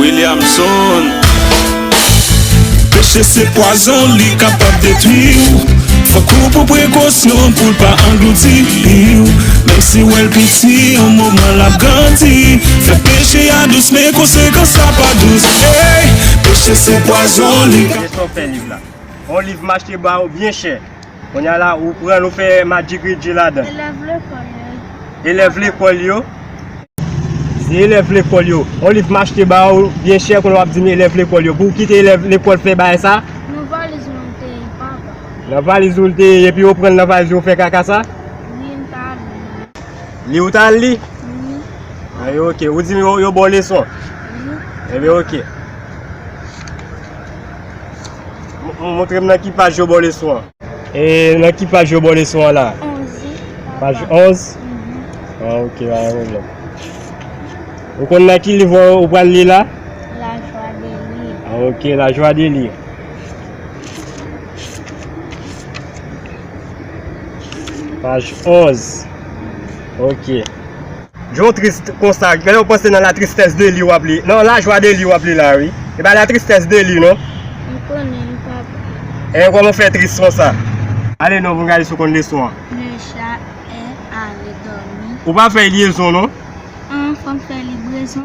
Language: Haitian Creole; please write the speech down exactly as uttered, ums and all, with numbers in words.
Williamson. Peche se pwazon, li kapab detwi w. Fòk ou pran prekosyon pou l pa anglouti w. Menm si w wè l piti, yon moman l ap grandi. Fè peche a dous, men konsekans la pa dous. Ey, peche se pwazon, li. Kisa w fè liv la? On liv m achte ba ou byen chè. Kounye a la, ou pran l, ou fè Magic Readjee ladan. Elèv lekòl yo. Elèv lekòl yo. Se elèv lekòl yo. On liv m achte ba ou byen chè, kounye a w ap di m elèv lekòl yo. Pou w kite elèv lekòl fè bagay sa? Nan valiz mwen te ye, papa. Nan valiz ou l te ye, epi ou pran l nan valiz ou fè kaka sa? Wi, m ta li. Li ou t al li? Wi. Anyen, ok. Ou di m yo, yo ba w leson? Wi. Ebyen, ok. M- m- Montre m nan ki paj yo ba w leson an. E nan ki paj yo ba w leson an la? Onz. Paj onz? Mhm. Ah, ok, pa gen pwoblèm. Ou konn nan ki liv ou pral li la? La joie de lire. Ah, ok, La joie de lire. Paj onz. Ok. Jan w tris konsa, genlè w panse nan la tristesse de lire w ap li. Non, la joie de lire w ap li la, wi. E pa la tristesse de lire, non. M konnen, papa. E kòman w fè tris konsa? Ale non, pou n gade si w konn leson an. Le chat est allé dormir. Ou pa fè lyezon, non? An, fò m fè librezon.